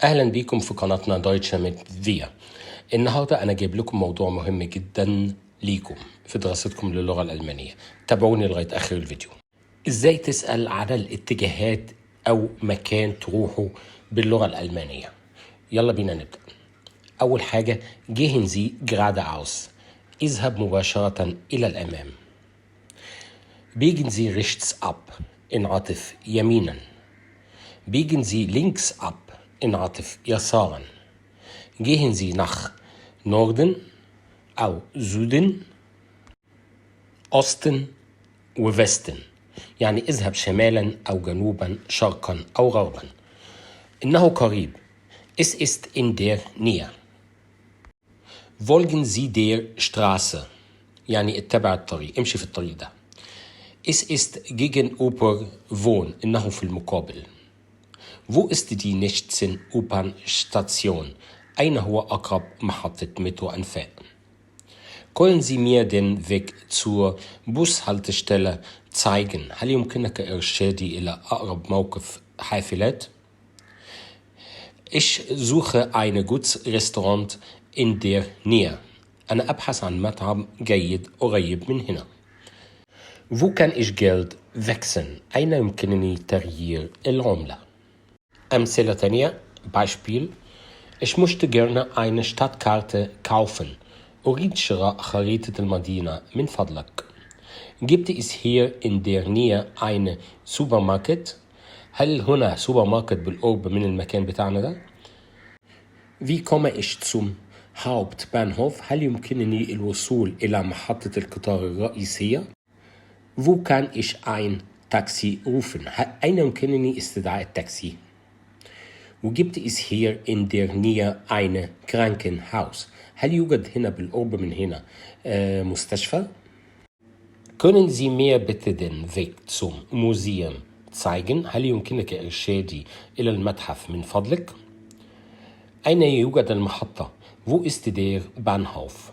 اهلا بيكم في قناتنا Deutsch mit Wir. النهارده انا جايب لكم موضوع مهم جدا ليكم في دراستكم للغة الالمانيه. تابعوني لغاية اخر الفيديو. ازاي تسال على الاتجاهات او مكان تروحوا باللغة الالمانيه؟ يلا بينا نبدا. اول حاجه، gehen Sie geradeaus، اذهب مباشرة الى الامام. biegen Sie rechts ab، انعطف يمينا. biegen Sie links ab، انعطف يسارا. gehen Sie nach Norden أو Süden، Osten و Westen، يعني اذهب شمالا أو جنوبا، شرقا أو غربا. إنه قريب، es ist in der Nähe. folgen Sie der Straße، يعني اتبع الطريق، امشي في الطريق ده. es ist gegenüber von، إنه في المقابل. Wo ist die nächste U-Bahn-Station؟ أين هو أقرب محطة مترو أنفاق؟ Können Sie mir den Weg zur Bushaltestelle zeigen؟ هل يمكنك إرشادي إلى أقرب موقف حافلات؟ Ich suche ein gutes Restaurant in der Nähe. أنا أبحث عن مطعم جيد قريب من هنا. Wo kann ich Geld wechseln؟ أين يمكنني تغيير العملة؟ أمثلة تانية، Beispiel: Ich möchte gerne eine Stadtkarte kaufen. أريد شراء خريطة المدينة من فضلك. Gibt es hier in der Nähe eine Supermarkt؟ هل هنا سوبر ماركت بالقرب من المكان بتاعنا ده؟ Wie komme ich zum Hauptbahnhof؟ هل يمكنني الوصول إلى محطة القطار الرئيسية؟ Wo kann ich ein Taxi rufen؟ أين يمكنني استدعاء التاكسي؟ Wo gibt es hier in der Nähe eine Krankenhaus؟ هل يوجد هنا بالقرب من هنا مستشفى؟ Können Sie mir bitte den Weg zum Museum zeigen؟ هل يمكنك إرشادي إلى المتحف من فضلك؟ أين يوجد المحطة؟ Wo ist der Bahnhof؟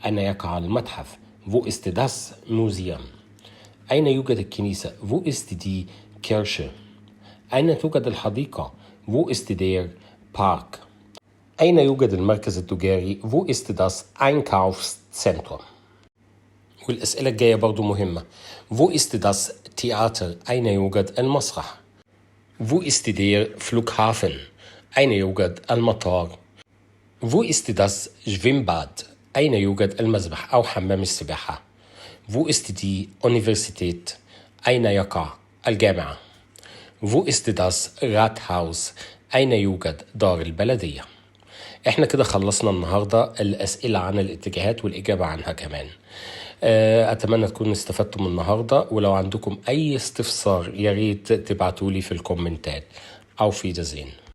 أين يقع المتحف؟ Wo ist das Museum؟ أين يوجد الكنيسة؟ Wo ist die Kirche؟ أين توجد الحديقة؟ Wo ist der Park؟ أين يوجد المركز التجاري؟ Wo ist das Einkaufszentrum؟ والأسئلة الجاية برضو مهمة. Wo ist das Theater؟ أين يوجد المسرح؟ Wo ist der Flughafen؟ أين يوجد المطار؟ Wo ist das Schwimmbad؟ أين يوجد المسبح أو حمام السباحة؟ Wo ist die Universität؟ أين يقع الجامعة؟ Wo ist das Rathaus؟ أين يوجد دار البلدية؟ احنا كده خلصنا النهاردة الأسئلة عن الاتجاهات والإجابة عنها كمان. أتمنى تكونوا استفدتم النهاردة، ولو عندكم أي استفسار يا ريت تبعتولي في الكومنتات. Auf Wiedersehen.